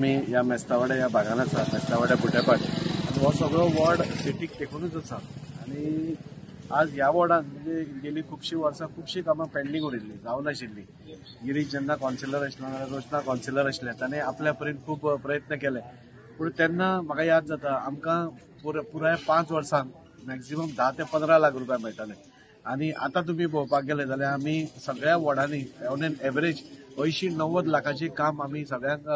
आमी ह्या मेस्तावाड्या ह्या भागान आसा, मेस्तावाड्या बुट्यापाट, आनी हो सगळो वॉर्ड सिटीक तेकूनच आसा. आनी आज ह्या वॉर्डान म्हणजे गेली खुबशीं वर्सां खुबशीं कामां पेंडींग उरिल्लीं, जावनाशिल्लीं. गिरीश जेन्ना कावन्सिलर आशिल्लो नाजाल्यार रोशना कावन्सिलर आशिल्लें, ताणें आपल्या परीन खूब प्रयत्न केले. पूण तेन्ना म्हाका याद जाता आमकां पुराय 5 वर्सांक मॅक्झिमम 10 ते 15 लाख रुपया मेळटाले. आनी आतां तुमी पळोवपाक गेले जाल्यार आमी सगळ्या वॉर्डांनी ऑन एन एवरेज 80-90 लाखाचें काम आमी सगळ्यांक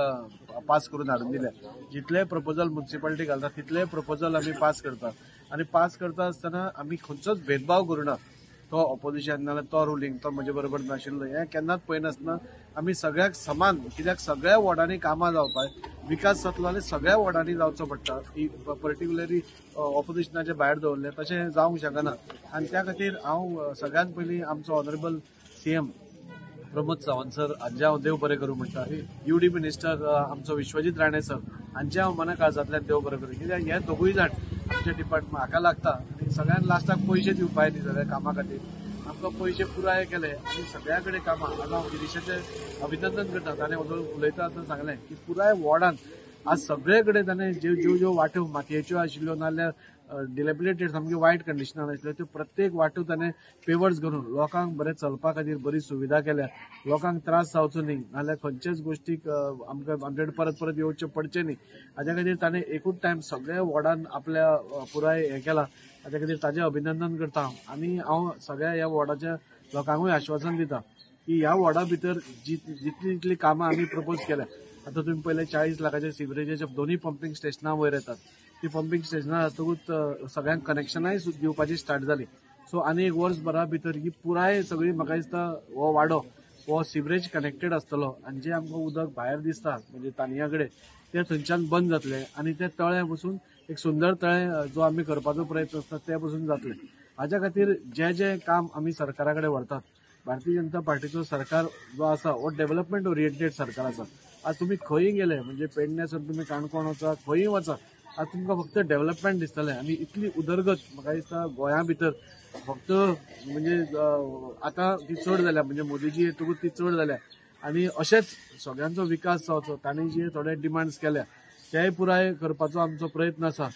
पास करून हाडून दिलें. जितले प्रपोजल म्युनिसिपालिटी घालता तितले प्रपोजल आमी पास करता. आनी पास करता आसतना आमी खंयचोच भेदभाव करुना, तो ऑपोजिशन नाल्यार तो रुलींग, तो म्हजे बरोबर नाशिल्लो, हें केन्नाच पळयनासतना आमी सगळ्याक समान, कित्याक सगळ्या वॉर्डांनी कामां जावपाक, विकास जातलो जाल्यार सगळ्या वॉर्डांनी जावचो पडटा. पर्टिक्युलरली ऑपोजिशनाचे भायर दवरलें तशें जावंक शकना. आनी त्या खातीर हांव सगळ्यांत पयलीं आमचो honourable CM Pramod Sawant sir हांचें हांव देव बरें करूं म्हणटा. युडी मिनिस्टर आमचो विश्वजीत राणे सर हांचें हांव मना काळजांतल्यान देव बरें करूं, कित्याक हे दोगूय जाण आमच्या डिपार्टमेंट हाका लागता. आनी सगळ्यांत लास्टाक पयशे दिवपाक न्ही सगळ्या कामा खातीर आमकां पयशे पुराय केले आनी सगळ्या कडेन कामां. हांगा हांव गिरीशाचें अभिनंदन करता, ताणें उलयता आसतना सांगलें की पुराय वॉर्डान आज सगळे कडेन ताणें ज्यो ज्यो ज्यो वाट्यो मातयेच्यो आशिल्ल्यो नाजाल्यार डिलेबिलेटेड सामकी वायट कंडिशनान आशिल्ल्यो त्यो प्रत्येक वाट्यो ताणें पेवर्स करून लोकांक बरें चलपा खातीर बरी सुविधा केल्या. लोकांक त्रास जावचो न्ही नाजाल्यार खंयचेच गोश्टीक आमकां आमचे कडेन परत परत येवचें पडचें न्ही हाज्या खातीर ताणें एकूच टायम सगळ्या वॉर्डान आपल्या पुराय हें केलां. हाज्या खातीर ताजें अभिनंदन करता हांव. आनी हांव सगळ्या ह्या वॉर्डाच्या लोकांकूय आश्वासन दिता की ह्या वॉर्डा भितर जितली जितली कामां आमी प्रपोज केल्या, आतां तुमी पयले 40 लाखाचे सिवरेजाचे दोनूय पंपींग स्टेशनां वयर येतात, ती पंपींग स्टेशनां जातकूच सगळ्यांक कनेक्शनाय दिवपाची स्टार्ट जाली. सो आनी एक वर्सभरा भितर ही पुराय सगळी म्हाका दिसता हो वाडो हो सिवरेज कनेक्टेड आसतलो आनी जें आमकां उदक भायर दिसता म्हणजे तानया कडेन तें थंयच्यान बंद जातलें आनी तें तळें बसून एक सुंदर तळें जो आमी करपाचो प्रयत्न आसता तें बसून जातलें. हाज्या खातीर जें जें काम आमी सरकारा कडेन व्हरतात, भारतीय जनता पार्टीचो सरकार जो आसा हो डेव्हलपमेंट ओरिएंटेड सरकार आसा. आज तुमी खंय गेले म्हणजे पेडण्यासून तुमी काणकोण वचा, खंय वचा, आज तुमकां फक्त डेव्हलपमेंट दिसतलें. आनी इतली उदरगत म्हाका दिसता गोंया भितर फक्त म्हणजे आतां ती चड जाल्या, म्हणजे मोदीजी येतकूच ती चड जाल्या. आनी अशेंच सगळ्यांचो विकास जावचो, तांणी जे थोडे डिमांड्स केल्या तेय पुराय करपाचो आमचो प्रयत्न आसा.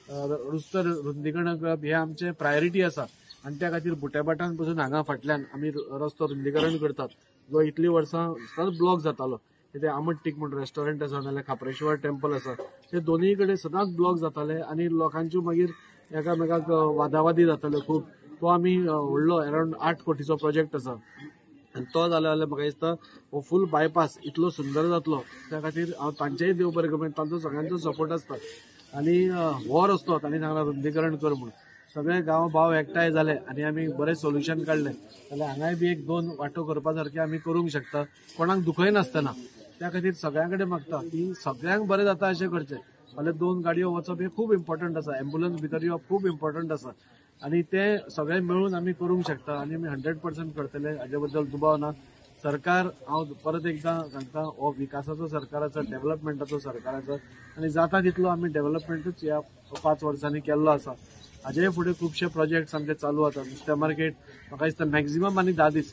रस्तो रुंदीकरण करप हें आमचें प्रायोरिटी आसा आनी त्या खातीर बुट्याभाटान पसून हांगा फाटल्यान आमी रस्तो रुंदीकरण करतात जो इतलीं वर्सां सदांच ब्लॉक जातालो. ते आमट टीक म्हूण रेस्टॉरंट आसा नाजाल्यार खाप्रेश्वर टेम्पल आसा, ते दोनूय कडेन सदांच ब्लॉक जाताले आनी लोकांच्यो मागीर एकामेकाक वादावादी जाताल्यो खूब. तो आमी व्हडलो अरावंड 8 कोटीचो प्रोजेक्ट आसा आनी तो जालो जाल्यार म्हाका दिसता हो फूल बायपास इतलो सुंदर जातलो. त्या खातीर हांव तांचेय देव बरें करूं, तांचो सगळ्यांचो सपोर्ट आसता. आनी हो रस्तो तांणी सांगला रुंदीकरण कर म्हूण, सगळे गांव भाव एकठांय जाले आनी आमी बरें सोल्युशन काडलें जाल्यार हांगाय बी 1-2 वांटो करपा सारके आमी करूंक शकता, कोणाक दुखयनासतना. त्या खातीर सगळ्यां कडेन मागता की सगळ्यांक बरें जाता अशें करचें. फाल्यां 2 गाडयो वचप हें खूब इम्पॉर्टंट आसा, एम्बुलन्स भितर येवप खूब इम्पॉर्टंट आसा आनी तें सगळें मेळून आमी करूंक शकता आनी आमी 100% करतले हाजे बद्दल दुबाव ना. सरकार हांव परत एकदां सांगता हो विकासाचो सरकार आसा, डेव्हलपमेंटाचो सरकार आसा आनी जाता तितलो आमी डेव्हलपमेंटूच ह्या 5 वर्सांनी केल्लो आसा. हाजे फुडें खुबशे प्रोजेक्ट्स आमचे चालू आसा. नुस्त्या मार्केट म्हाका दिसता मॅक्झिमम आनी 10 दीस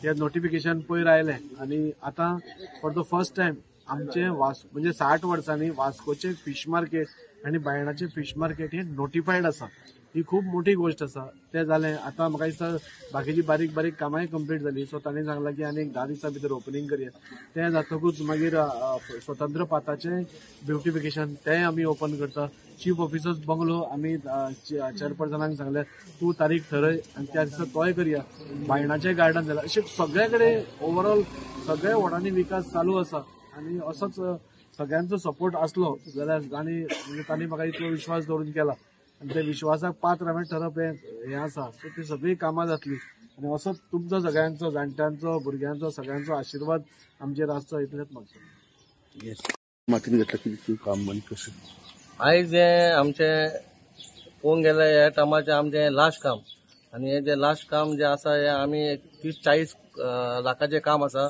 हे नोटिफिकेशन पयर आयलें आनी आतां फॉर the first time आमचे म्हणजे 60 वर्सांनी वास्कोचे फिश मार्केट आनी बायणाचे फिश मार्केट हे नोटिफायड आसा. ही खूब मोठी गोश्ट आसा. तें जालें आतां म्हाका दिसता बाकीची बारीक बारीक कामांय कंप्लीट जाली. सो तांणी सांगलां की आनी 10 दिसां भितर ओपनींग करया. तें जातकूच मागीर स्वतंत्र पाथाचें ब्युटिफिकेशन तेंय आमी ओपन करता. चीफ ऑफिसर्स बंगलो आमी चेअरपर्सनाक सांगलें तूं तारीख ठरय आनी त्या दिसा तोय करया. बायणाचें गार्डन जालां. अशें सगळे कडेन ओवरऑल सगळ्या वॉर्डांनी विकास चालू आसा आनी असोच सगळ्यांचो सपोर्ट आसलो जाल्यार आनी म्हणजे तांणी म्हाका इतलो विश्वास दवरून केला आनी त्या विश्वासाक पात्र हांवें ठरप हें आसा. सो ती सगळीं कामां जातलीं आनी असोच तुमचो सगळ्यांचो, जाणट्यांचो, भुरग्यांचो, सगळ्यांचो आशिर्वाद आमचेर आसचो इतलेंच मागता. मातीन घेतलं की काम आनी कशें आयज हें आमचें पळोवंक गेल्यार ह्या टायमाचें आमचें लास्ट काम आनी हें जें लास्ट काम जें आसा हें आमी 30-40 लाखाचें काम आसा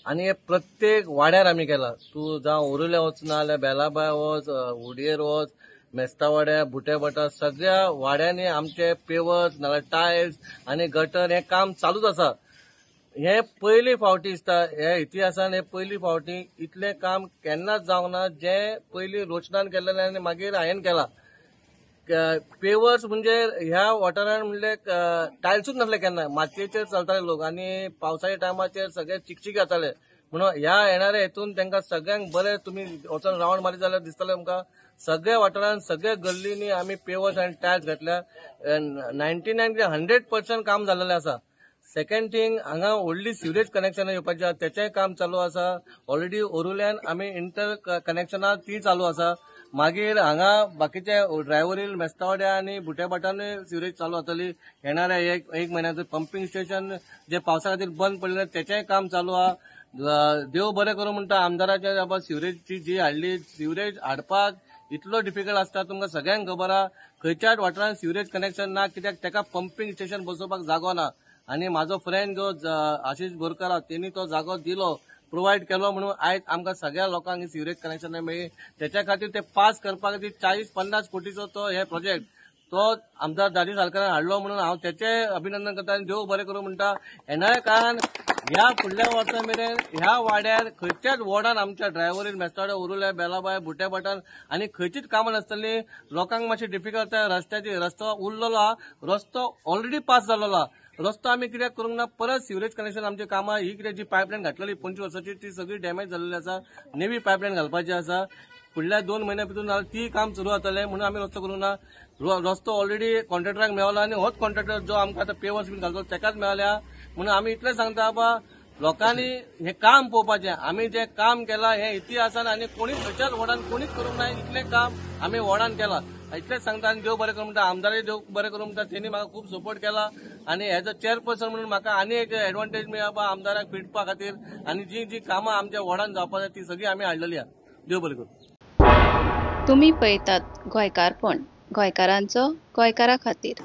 आनी हें प्रत्येक वाड्यार आमी केलां. तूं जावं उरुल्या वच ना जाल्यार बेलाबाय वच, उडयेर वच, मेस्तावाड्या, बुट्याभाटा, सगळ्या वाड्यांनी आमचे पेवर्स नाजाल्यार टायल्स आनी गटर हें काम चालूच आसा. हे पयली फावटी दिसता हे इतिहासान, हे पयली फावटी इतलें काम केन्नाच जावंक ना जें पयलीं रोशनान केल्लें आनी मागीर हांवें केलां. पेवर्स म्हणजे ह्या वाठारान म्हणले टायल्सूच नासले केन्ना, मातयेचेर चलताले लोक आनी पावसाच्या टायमाचेर सगळे चिकचीक जाताले. म्हणून ह्या येणाऱ्या हेतून तांकां सगळ्यांक बरें, तुमी वचोन रावंड मारीत जाल्यार दिसतलें तुमकां सगळ्या वाठारान सगळ्या गल्लींनी आमी पेवर्स आनी टायल्स घातल्या. 99 ते 100% काम जाल्लें आसा. सेकंड थिंग, हांगा व्हडली सिवरेज कनेक्शनां येवपाची आसा, तेचेंय काम चालू आसा. ऑलरेडी ओरुल्यान आमी इंटर कनेक्शनां ती चालू आसा. मागीर हांगा बाकीचे ड्रायव्हरील मेस्तावड्या आनी बुट्याभाटानूय सिवरेज चालू जातली येणाऱ्या एक म्हयन्यात. पंपिंग स्टेशन जे पावसा खातीर बंद पडलें तेचेंय काम चालू आहा. देव बरें करूं म्हणटा आमदाराचे, बाबा सिवरेजची जी हाडली, सिवरेज हाडपाक इतलो डिफिकल्ट आसता तुमकां सगळ्यांक खबर आहा. खंयच्याच वाठारांत सिवरेज कनेक्शन ना, कित्याक ताका पंपिंग स्टेशन बसोवपाक जागो ना. आनी म्हाजो फ्रेंड जो आशिष बोरकर आहा तेणी तो जागो दिलो, प्रोवायड केलो, म्हणून आयज आमकां सगळ्या लोकांक सिवरेज कनेक्शन मेळ्ळी. तेच्या खातीर ते पास करपा खातीर 40-50 कोटीचो तो हे प्रोजेक्ट तो आमदार दादी सालकारान हाडलो, म्हणून हांव तेचें अभिनंदन करता आनी देव बरें करूं म्हणटा. येणाऱ्या काळान ह्या फुडल्या वर्सा मेरेन ह्या वाड्यार खंयच्याच वॉर्डान आमच्या ड्रायव्हरीन मेस्तावड्या, उरुल्या, बेलाबाय, बुट्याभाटान आनी खंयचीच कामां नासतली. लोकांक मातशी डिफिकल्ट रस्त्याची, रस्तो उरलेलो आहा, रस्तो ऑलरेडी पास जाल्लो आहा. रस्तो आमी कित्याक करूंक ना, परत सिवरेज कनेक्शन आमची कामां ही कितें जी पायपलायन घातलेली 25 वर्साची ती सगळी डॅमेज जाल्लेली आसा, नेवी पायपलायन घालपाची आसा. फुडल्या 2 म्हयन्या भितर ती काम सुरू जातलें, म्हणून आमी रस्तो करूंक ना. रस्तो ऑलरेडी कॉन्ट्रॅक्टराक मेळ्ळो आनी होच कॉन्ट्रॅक्टर जो आमकां आतां पेवर्स बीन घालतो तेकाच मेळ्ळ्या. म्हणून आमी इतलें सांगता बाबा लोकांनी हें काम पळोवपाचें. आमी जें काम केलां हें इतिहासान आनी कोणीच खंयच्याच वॉर्डान कोणीच करूंक ना इतलें काम आमी वॉर्डान केलां. इतलेंच सांगता आनी देव बरें करूं म्हणटा. आमदारय देव बरें करूं म्हणटा, तेणी म्हाका खूब सपोर्ट केला आनी एज अ चेअरपर्सन म्हणून म्हाका आनी एक एडवांटेज मेळ्ळा आमदाराक फिटपा खातीर आनी जी जी कामां आमच्या वॉर्डान जावपा जाय ती सगळी आमी हाडलेली आहा. देव बरें करूं. तुमी पळयतात गोंयकारपण, गोंयकारांचो गोंयकारा खातीर.